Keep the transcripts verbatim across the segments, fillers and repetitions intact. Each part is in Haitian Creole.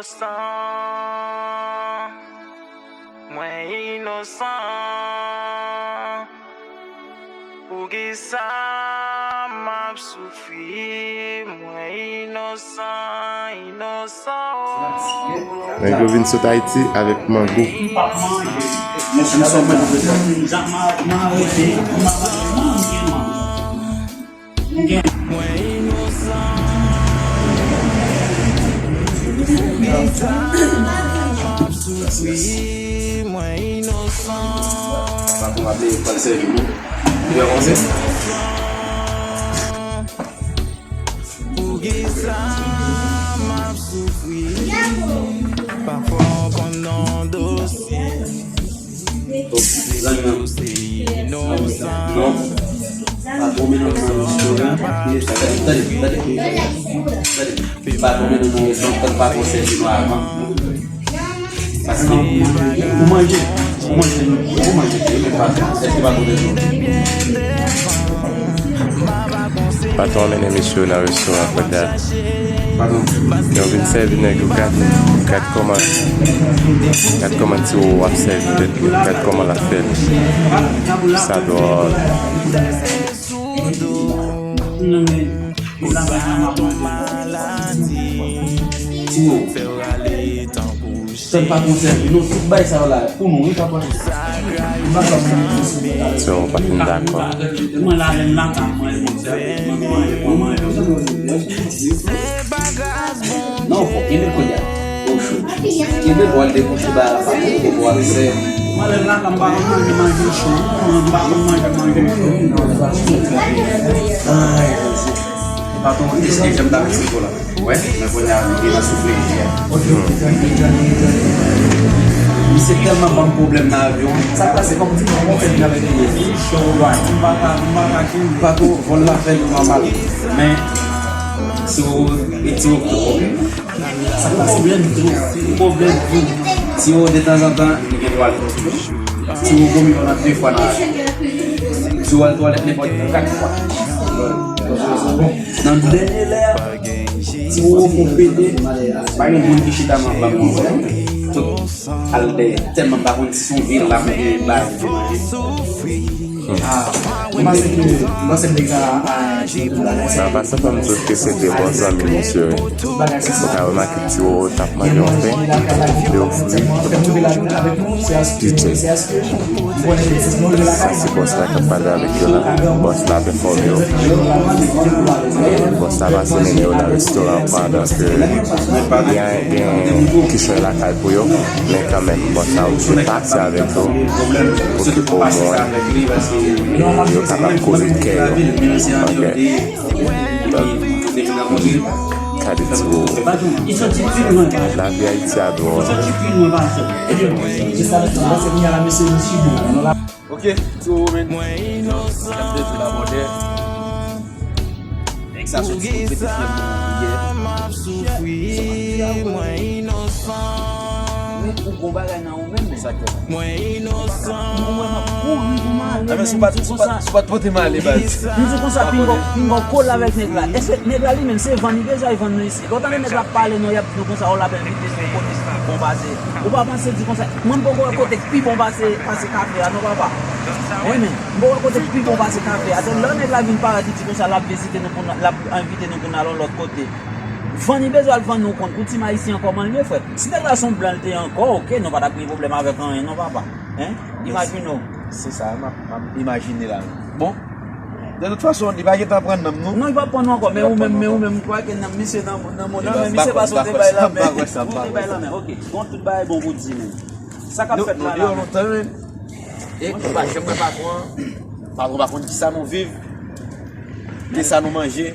Inosan, mwen inosan. Poukisa m ap soufri? Mwen inosan, inosan, oh. Nèg yo vin sot Ayiti avèk mango. Mwen inosan. Poukisa m ap soufri? Mwen inosan. Sa pou m ap leve pral sèvi nou. Ou byen panse? Poukisa m ap soufri? Pafwa w konn nan dosye. Patwon mennen nou nan restoran. Tande, tande, tande. Patwon mennen nou nan restoran, tann patwon sèvi nou avan. Paske ou manje, ou manje, ou manje, ou manje, men patwon, èske patwon mennen nou? Patwon mennen mesye yo nan restoran kounye a. Yo vin sèvi nèg yo, gad, gad kòman, gad kòman Ti Wowo ap sèvi tèt li, gad kòman l ap fè l. Sa dwòl. Ti Wowo. Tann patwon sèvi nou, tout bagay sa yo la, pou nou, wi, papa. M pa ka. So, ou pa fin dakò. Mwen la, lè m la, ka mwen, mwen, mwen, mwen, mwen, mwen. Non, fòk kenbe kòd la. Kenbe pou al debouche ba la, pa pou pou al sè. Mwen, lè m la, ka m pa konn manje, manje cho. Mwen, m pa konn manje, manje cho. Ay, Jezi. Patwon, èske jan m t ap eksplike w la? Wè, men kounye a, li gen nan soufle li a. Misye tèlman ban m pwoblèm nan avyon. Sa k pase? Kòm di mwen, mwen fè vin avèk li. Patwon, vòl la fè li nòmal. Men, si w retire w, ok. Sa k pase? Pwoblèm tou. Pwoblèm tou. Ti Wowo, detanzantan, li gen dwa al. Ti Wowo vomi pandan de fwa nan ane. Ti Wowo al twalèt nenpòt kat fwa. Nan dènye lè a, Ti Wowo fè yon pete, pa gen moun ki chita nan bank mwen. Tout al dèyè. Tèlman m pa konn si se yon vye lam oubyen bagay pou manje. Ah, mwen panse ke, mwen panse nèg sa a, sa pa sa fè m di w ke se de bon zanmi misye yo ye. Ou ka remake Ti Wowo t ap mande yon pen, li ofri. DJ. Sa se bòs la k ap pale avèk yo la. Bòs la ap enfòme yo. Bòs la pase mennen yo nan restoran pandan ke gen, gen kichòy lakay pou yo. Men kanmenm, bòs la oblije pase avèk yo pou ke omwen yo kapab koze kè yo. Ok. Donk, gade Ti Wowo. Lavi Ayiti a dwòl. Ok, Ti Wowo, men. Mwen inosan. Nèg sa soti sou pete frè m nan priyè. Poukisa m ap soufri? Mwen inosan. Men ou gon bagay nan ou menm, men sa k fè. Mwen inosan. Mwen ap kouri pou m ale, men si w pa t, si w pa t pote m ale, baz. M di konsa, pinga, pinga w kole avèk nèg la. Èske nèg la li menm se vann li deja, li vann nou isi? Lè w tande nèg la ap pale, non, y ap di nou konsa, o, l ap envite nou kote ki bon pase. Ou pa panse di konsa, mwen m poko wè kote k pi bon pase, pase kafe a, non, papa. Wi, men, m poko wè kote k pi bon pase kafe a. Donk, lè nèg la vin parèt, li di konsa, l ap vizite nou pou n, l ap envite nou pou n al yon lòt kote. Vann li bezwen al vann nou kont pou Team Haïti an, kòman l ye, frè? Si nèg la se yon blan l te ye ankò, oke, nou pa t ap gen pwoblèm avèk anyen, non, papa. Hein? Imajine w. Se sa, m ap, m ap imajine la. Bon, de tout fason, li pa gentan pran nanm nou. Non, li pa pran nou ankò, men ou menm, men ou menm, ou kwè ke nanm misye nan, nan mond lan, men misye pa sot te bay lanmen. Ou te bay lanmen, oke. Bon, tout bagay bon pou di, men. Sa k ap fèt la, la, men. Nou deyò lontan, men. E nou pa janm wè patwon an. Patwon pa konn kisa nou viv, kisa nou manje.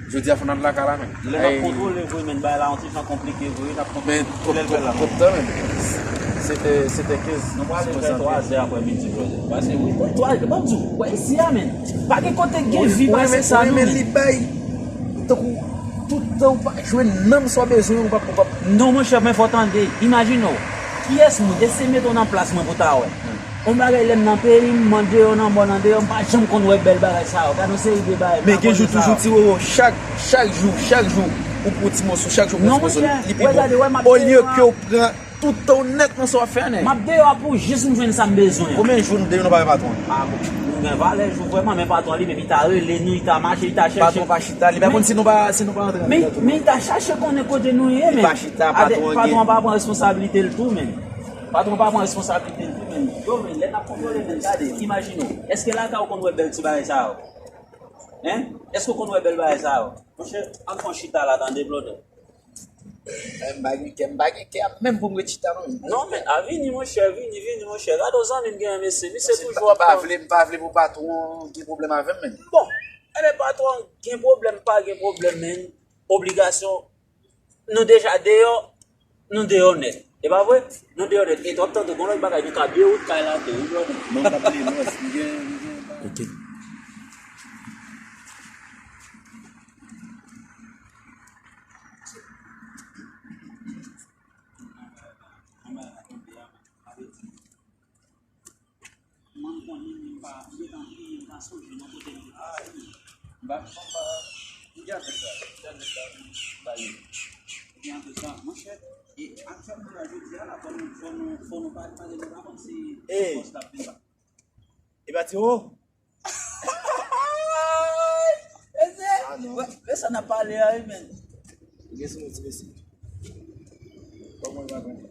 Jodi a fò n al lakay la, men. Lè n ap kontwole vre, men, bagay la yon ti jan konplike vre, n ap konprann. Men, twòp, twòp, twòp tan, men. Sete, sete kenz. Nou prale vè twa zè aprè midi, brother. Pase, wi, twa, m ap di w, wè isi a, men. Pa gen kote k gen vi pase sa, non, men. Li bay, tankou, tout tan ou pa jwenn nanm sa w bezwen, ou p ap, ou p ap. Non, monchè, men fò w tande. Imajine w, kiyès moun, eseye mete w nan plas mwen pou w ta wè. Yon bagay lè m nan peyi m, m andeyò nan mòn andeyò, m pa janm konn wè bèl bagay sa yo. Gade yon seri de bagay m pa konn sa yo. Men gen jou toujou Ti Wowo, chak, chak jou, chak jou, Ou pran ti mòso chak jou, ou pran ti mòso. Li pi bon. Olye ke ou pran tout tan w nèt nan sa w ap fè, nèg. M ap deyò a pou jis m jwenn sa m bezwen an. Konbyen jou nou deyò nou pa wè patwon? Ah, bon, nou gen valè jou vrèman, men patwon li menm, li ta rele nou, li ta mache, li ta chèche. Patwon pa chita, li pa konn si nou pa, si nou pa antre nan men, men li ta chache konnen kote nou ye, men. Li pa chita, patwon an gen. Patwon an pa pran responsabilite l tou, men. Patwon an pa pran responsabilite l tou, men. Yo, men, lè n ap kontwole, men, gade, imajine w. Èske lakay ou konn wè bèl ti bagay sa yo? Hein? Èske ou konn wè bèl bagay sa yo? Monchè, ann fè yon chita la, tande, blòdè. Eh, m pa gen kè, m pa gen kè menm pou m ret chita, non. Non, men, a vini, monchè, vini, vini, monchè. Gade yon zanmi m genyen, mesye, misye toujou ap pa vle, m pa vle pou patwon gen pwoblèm avè m, men. Bon, enben, patwon gen pwoblèm, pa gen pwoblèm, men. Obligasyon, nou deja deyò, nou deyò nèt. E pa vre? Nou deyò nèt. E t ap tande gon lòt bagay, nou ka byen wout kay la tou, wi, brother. Non, m t ap li, non, li gen, li gen. Ok. Mwen konnen, men m pa, m gentan bliye, m pa sonje nan kote m te pase. M pa, m pa, m gen anpil sa, m gen anpil sa, m pa li. M gen anpil sa, monchè. E aktyèlman la, jodi a la, fò nou, fò nou, fò nou pale, pale, nou pa panse bòs la ap vin ba. E pa Tiro? Mesye, ah, non. Wè, men sa n ap pale a, wi, men. Ou gen sou nou, ti mesye. Kòman w va konnen?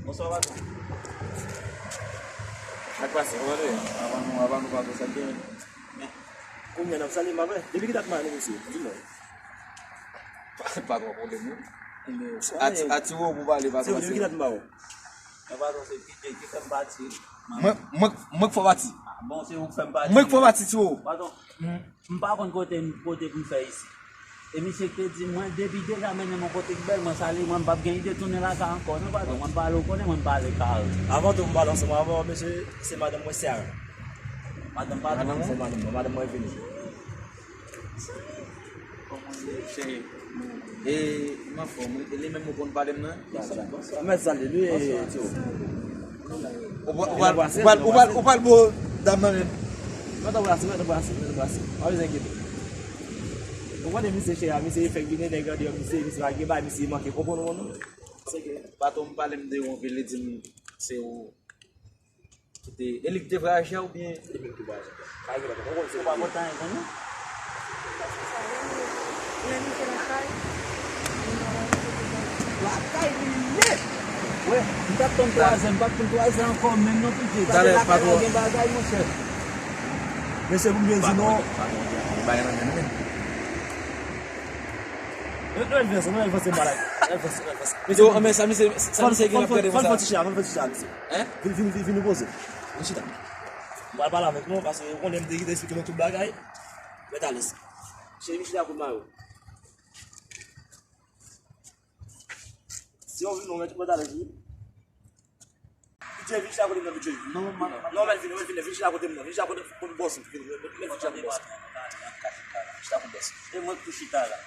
Bonswa, patwon. Ak pase, kòman nou ye? Avan nou, avan nou, patwon, sa k gen? Men, kounye a n ap salye m apre. Depi ki dat m a nou, mesye? Di mwen. Pa, pa twò pwoblèm, non. Ati, ati, wo pou pale, patwon. Depi ki dat m a ou? Men, patwon, se P J ki fè m pati. Mwen, mwen, mwen k fè w pati. Ah, bon, se ou k fè m pati. Mwen k fè w pati, Tiro. Patwon, m, m pa konn kote, kote pou m fè isi. E misye te di mwen, depi deja mennen m yon kote k bèl, mwen salye, mwen m p ap gen ide tounen lakay ankò, non, patwon. Mwen m pale, ou konnen, mwen m pale kare. Avan tou, m pale ansanm avè w, mesye, se madanm mwen, Sarah. Madanm patwon? Madanm, se madanm mwen, madanm mwen vini. Cheri, e, m anfòm, wi. E li menm ou konn pale m nan? Mèt salye li, e, Tiro. Ou pral, ou pral, ou pral, ou pral, ou pral bo dam nan menm. Mèt anbrase, mèt anbrase, mèt anbrase. Pa bezwen enkyete. Ou konnen misye chè a, misye fèk vini nèg andeyò, misye, misye pa gen bay, misye manke konprann ou, non? Se ke patwon m pale m de ou anpil, li di m se ou. Kite, e li ki te vwayaje a oubyen? Li menm ki vwayaje a. Pa gen lòt, ou konn se ou pa kontan anyen, non? Lè nou te lakay, lakay li ye. Wè, m t ap tann twazè, m p ap tann twazè ankò menm non, P J. Talè, patwon. Gen bagay, monchè. Mesye, pou m byen di non. Patwon, patwon, bagay nan men nou menm. Nou, nou al vanse, nou al vanse malad. Nou al vanse, nou al vanse. Yo, men sa misye, sa misye gen ap gade konsa. Fò n fè ti chita, fò n fè ti chita, mesye. Hein? Vin, vin, vin, vin nou poze. Vin chita. M pral pale avèk nou, paske ou konnen m te kite eksplike nou tout bagay. Mèt alèz. Cheri, vin chita kote mari w. Si w vin, nou mèt, mèt alèz, wi. P J, vin chita kote m nan, P J. Non, man. Non, men vin, men vin, vin chita kote m nan. Vin chita kote, kote bòs ou. Vin, vin, vin chita kote bòs ou. Vin chita kote bòs ou. E mwen k pou chita la.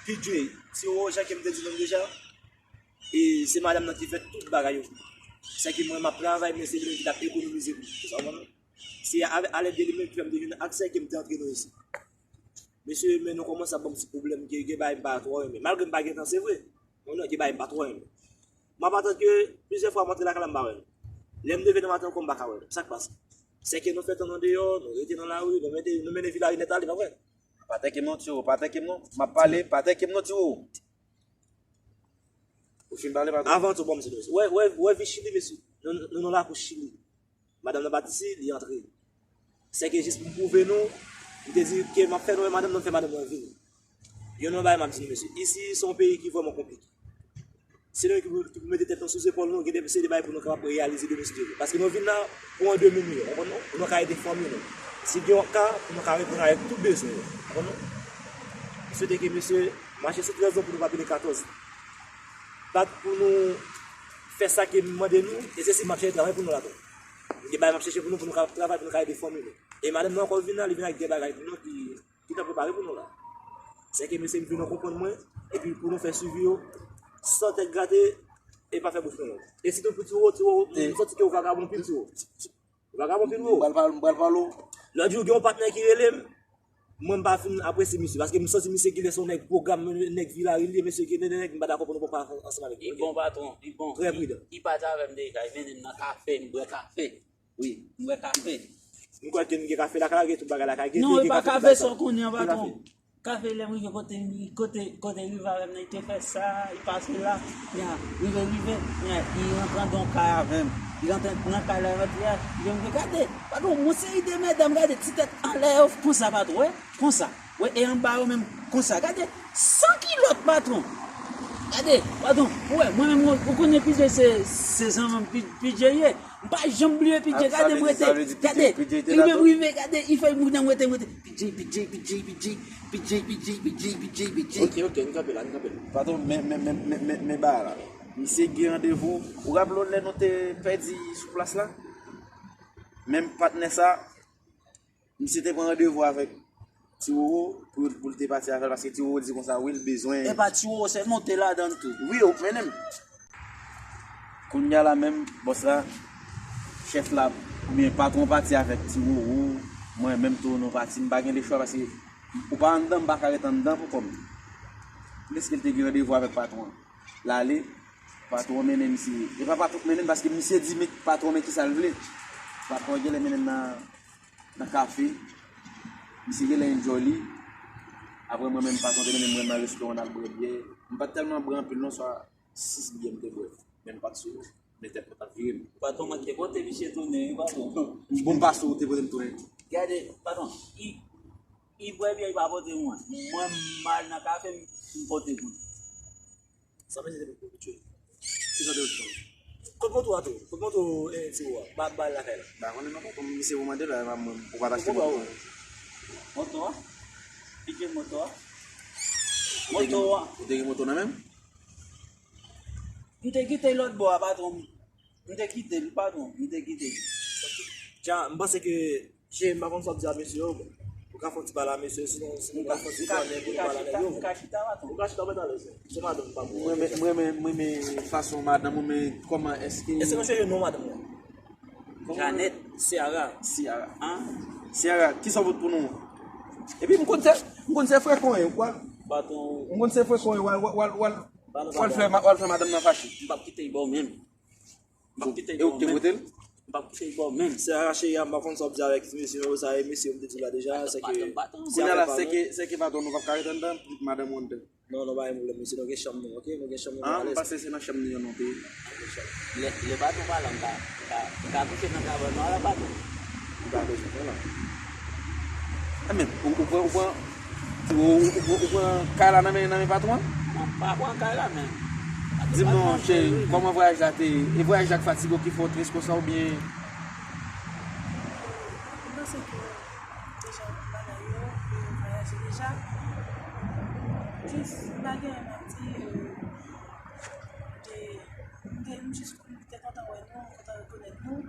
P J, se ou, jan ke m te di nou deja, e se madanm nan ki fè tout bagay yo. Sèke mwen, m ap travay, men se li menm ki t ap ekonomize pou mwen. Ou sa konprann? Se a, alèd de li menm ki fè m te jwenn ak sè ke m te antre nan isi. Mesye, men nou kòmanse ap ban m ti pwoblèm, gen, gen bagay m pa twò renmen. Malgre m pa gen tan, se vre. Non, non, gen bagay m pa twò renmen. M ap atann ke plizyè fwa m antre lakay la, m pa wè l. Lè m leve nan maten ankò, m pa ka wè l. Sa k pase? Sèke nou fè tan andeyò, nou rete nan lari, nou mete, nou mennen vi lari nèt ale, pa vre? Pa tèke m non, Tiro, pa tèke m non. M ap pale, pa tèke m non, Tiro. Ou fin pale, patwon? Avan tou, bon, mesye, mesye. Wè, wè, wè, vi Chili, mesye. Nou, nou, nou lakay Chili. Madanm nan pati, li antre. Sèke jis pou m pwouve nou, m te di ke m ap fè nou wè madanm nan, m fè madanm nan vini. Youn nan bagay m ap di nou, mesye, isi se yon peyi ki vrèman konplike. Se nou ki pou, ki pou mete tèt nou sou zepòl nou, gen de, se de bagay pou nou kapab reyalize demen si Dye vle. Paske nou vin la pou yon demi milyon, konprann nou? Pou nou ka ede fanmi nou. Si gen yon ka, pou nou ka reponn avèk tout bezwen yo, konprann nou? M swete ke mesye mache sou trèz non pou nou pa pile katòz. Bat pou nou fè sa ke m mande nou, e se si m ap chèche travay pou nou la tou. Gen bagay m ap chèche pou nou, pou nou ka travay, pou nou ka ede fanmi nou. E madanm nan ankò vin la, li vin ak de bagay pou nou ki, ki t ap prepare pou nou la. Sèke mesye m vin nou konprann mwen, epi pou nou fè swivi yo, san tèt grate, e pa fè bouch nou long. E sitou pou Tiro, Tiro, m santi ke ou vagabon anpil, Tiro. Ou vagabon anpil, Tiro. M pral pale, m pral pale w. Lòt jou, gen yon patnè ki rele m, Mwen m pa fin apresye misye, paske m santi misye genlè se yon nèg pwogram, nèg vilaj li ye, mesye genlè nèg m pa dakò pou nou pran ansanm avèk li. Li bon patwon, li bon. Trè pridan. Li pati avè m deja, li mennen m nan kafe, m bwè kafe. Wi, m bwè kafe. M kwè ke n gen kafe lakay la, gen tout bagay lakay, gen Non, li pa kafe, sa w konnen an, patwon. Kafe lè m rive kote, kote, kote rive avè m nan, li te fè sa, li pase la, ya, rive, rive, ya, li rantre andan yon kay avè m. Li rantre nan kay la, rantre a, li vin gade, patwon, yon seri de medam, gade, ti tèt anlè yo, konsa, patwon, wè, konsa. Wè, e anba yo menm, konsa, gade, san kilòt, patwon. Gade, patwon, wè, mwen menm, ou konnen P J se, se zanmi m, P J ye. M pa janm bliye P J, gade m rete, gade, li menm rive, gade, li fè moun nan m rete, m rete, P J, P J, P J, P J, P J, P J, P J, P J. Ok, ok, n kanpe la, n kanpe la. Patwon, men, men, men, men, men, men, men bagay la. Misye gen randevou. Ou raple w lè nou te pèdi sou plas la? Menm patnè sa, misye te pran randevou avèk Ti Roro pou, pou l te pati avè l, paske Ti Roro di konsa, wi, l bezwen. Epa Ti Roro, se monte ladan l tou. Wi, ou mennen m. Kounye a la menm, bòs la, chèf la, oubyen patwon pati avèk Ti Roro, mwen menm tou nou pati, m pa gen lechwa paske ou pa anndan, m pa ka ret anndan pou kò m. Pliske l te gen randevou avèk patwon an. L ale, patwon an mennen misye. E pa patwon k mennen l paske misye di men patwon an men kisa l vle. Patwon an genlè mennen l nan, nan kafe. Misye genlè enjoy li. Apre mwen menm patwon te mennen mwen nan restoran n al bwè byè. M pa t tèlman bwè anpil non, swa sis byè m te bwè. Men m pa t sou, men tèt mwen t ap vire m. Patwon mwen te pote misye tounen, wi, patwon. Bon, m pase ou te pote m tounen. Gade, patwon, i, i bwè byè, i pa pote mwen. Mwen, m al nan kafe, m, m pote mwen. Sa mesye te pou tchwe. Ki sa te pou tchwe? Kot moto a tou? Kot moto, eh, Ti Roro a? Ba, ba lakay la. Ba, konnen non, patwon, misye pou mande la, e pa mwen, ou pa t achte moto. Moto a? Ki gen moto a? Moto a. Ou te gen moto nan men m? M te kite l lòt bò a, patwon. M te kite l, patwon. M te kite l. Dja, m panse ke, che, m pa konn sa w ap di a mesye yo. Ou ka fè yon ti pale a mesye yo, sinon, sinon, ou ka fè yon ti konnen pou nou pale a nèg yo. M ka chita, patwon. Ou ka chita, mwen talè, se, se madanm pa bon. Mwen renmen, mwen renmen, mwen renmen fason madanm ou, men kòman èske Èske nou chèche non madanm nan? Janet, Ciara. Ciara. An? Ciara, ki sa w pot pou nou? Epi m konn se, m konn se frekan yo, w al, Baton. M konn se frekan yo, w al, w al, w al, w al, w al fè ma-, w al fè madanm nan fache. M p ap kite l ba w menm. M p ap kite l ba w menm. E ou k te pote l? M p ap kite l ba w menm. Ciara cheri a, m pa konn sa w ap di avèk ti mesye yo, sa e mesye yo m te di w la deja, se ke Baton, Baton. Kounye a la, se ke, se ke patwon nou p ap ka ret anndan, madanm ou anndan. Non, non, pa gen pwoblèm, mesye, nou gen chanm nou, oke? Nou gen chanm nou, nou alèz. An, m panse se nan chanm nou an nou te ye. Lè, lè patwon pa la, m ka, m ka, m ka kouche nan kabann nan la, patwon. M pa bezwen fè la. Enben, ou, ou pran, ou pran, ou, ou, ou pran kay la nan men, nan men patwon an? Mwen pa pran kay la, men. Di m non, cheri, kòman vwayaj la te ye? E vwayaj la k fatige w, ki fè w tris konsa oubyen? M panse ke deja yon bagay yo, e vwayaje deja. Jis, m pa gen anyen m ap di, e, m te, m te, m jis, m te kontan wè nou, m kontan rekonèt nou, e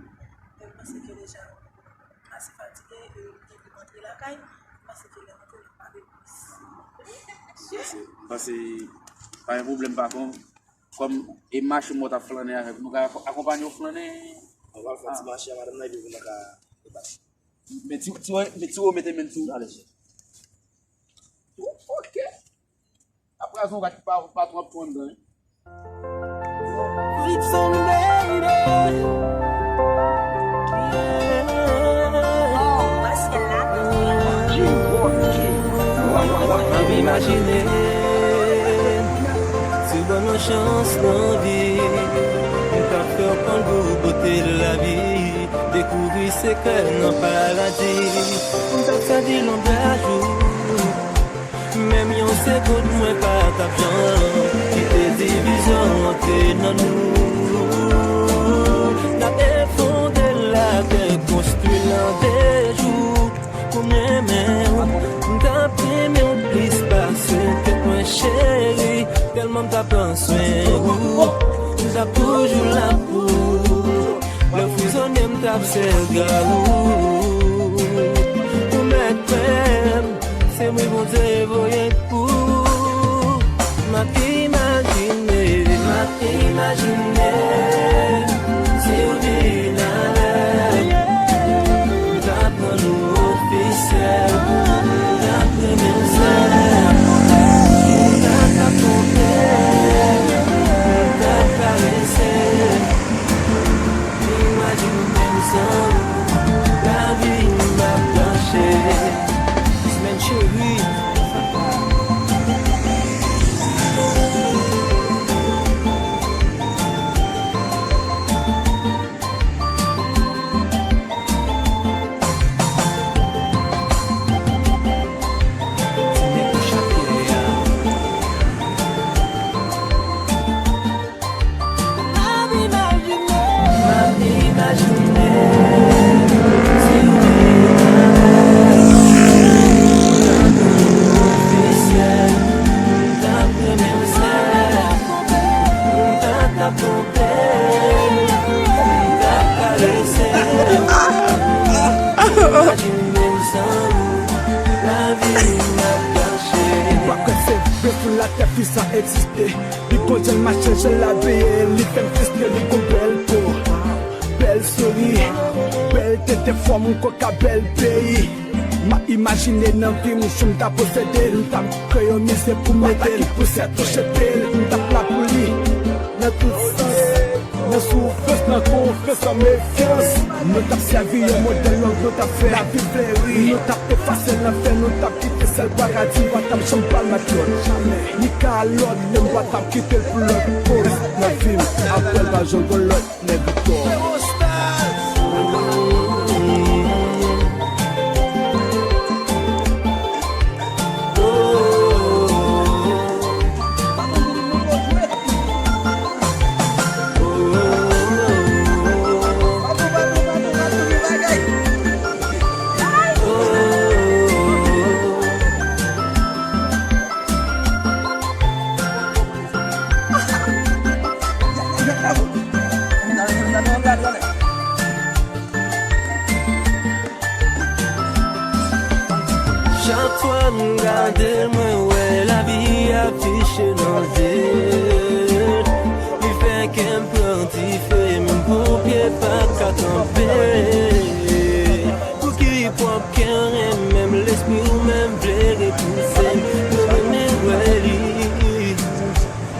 m panse ke deja m ase fatige, e m te vin rantre lakay, m panse ke lè m rantre la m pa vin plis. M panse, m panse pa gen pwoblèm, pa kon, kòm e machin mwen t ap flannen avèk, nou ka akonpanye w flannen. Mwen pral fè yon ti mache a madanm nan, epi mwen ka debake. Men ti, ti, men ti ou mete men sou. Alèz. Oke. Apre a, zon rat pa, pa twò ap pran dan, wi. Ritson, baby. Yeah. M ap imajine si w ban mwen chans nan vi, m ka fè w konn gou bote lavi. Dekouvri sekrè nan paradi. M t ap sèvi lòm dè jou. Menm yon segonn mwen pa t ap janm kite divizyon antre nan nou. N ap efonde latè, konstwi l an de jou. Pou m renmen w, m t ap renmen w plis pase tèt mwen, cheri. Tèlman m t ap pran swen ou, m t ap toujou la pou ou. Lè w frizone, m t ap sèl garou. Ou mèt kwè m, se mwen Bondye voye pou ou. M ap imajine, m ap imajine, si w vin avè m, m t ap rann ou ofisyèl. M ap Konpè, m pa ka lese w. Imajine m san ou, lavi m ap kache. M pa kwè se vre sou latè fi sa egziste. Li gon jan l mache, jan l abiye, li fè m triste, li gon bèl po, bèl souri, bèl tete, fòm koka, bèl peyi. M ap imajine nan vi m, jou m ta posede l, m t ap kreye yon mize pou mete l, pou sèt touche pye l, m t ap la pou li. Nan tout sans, nan soufrans, nan konfyans, nan mefyans, nou t ap sèvi yon modèl lòt, nou t ap fè lavi fleri, nou t ap efase lanfè, nou t ap kite sèl paradi, m pa t ap janm pral mèt lòt, ni kalòt, men m pa t ap kite l pou lòt koz nan vi m, apre l pa janm gon lòt. Nèg Victor. Chak fwa m gade l, mwen wè lavi afiche nan zye l. Li fè kè m pran dife, menm ponpye pa ka kanpe. Pou ki pwòp kè renmen m, lespri w menm vle repouse m. Mwen renmen wè li.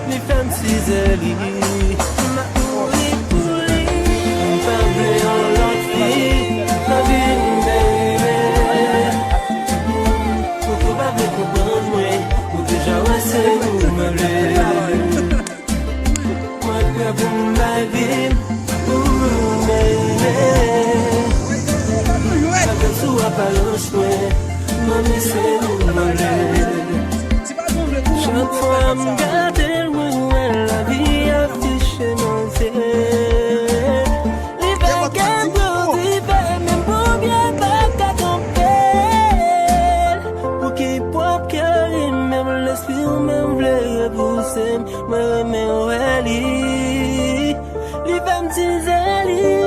Li fè m size li. M ap mouri pou li. M pa vle yon lòt fi nan vi m, baby. Pouki w pa vle konprann mwen? Ou deja wè se ou mwen vle. Mwen prè pou m bay vi m pou ou, baby. Avèk sou aparans mwen, mwen se ou mwen vle. Chak fwa m gade l, mwen wè lavi ap tiche nan zye l. Li fè kè m grandi, fè menm ponpye pa ka kanpe l. Pou ki pwòp kè li menm, lespri w menm vle repouse m. Mwen renmen wè li. Li fè m size li.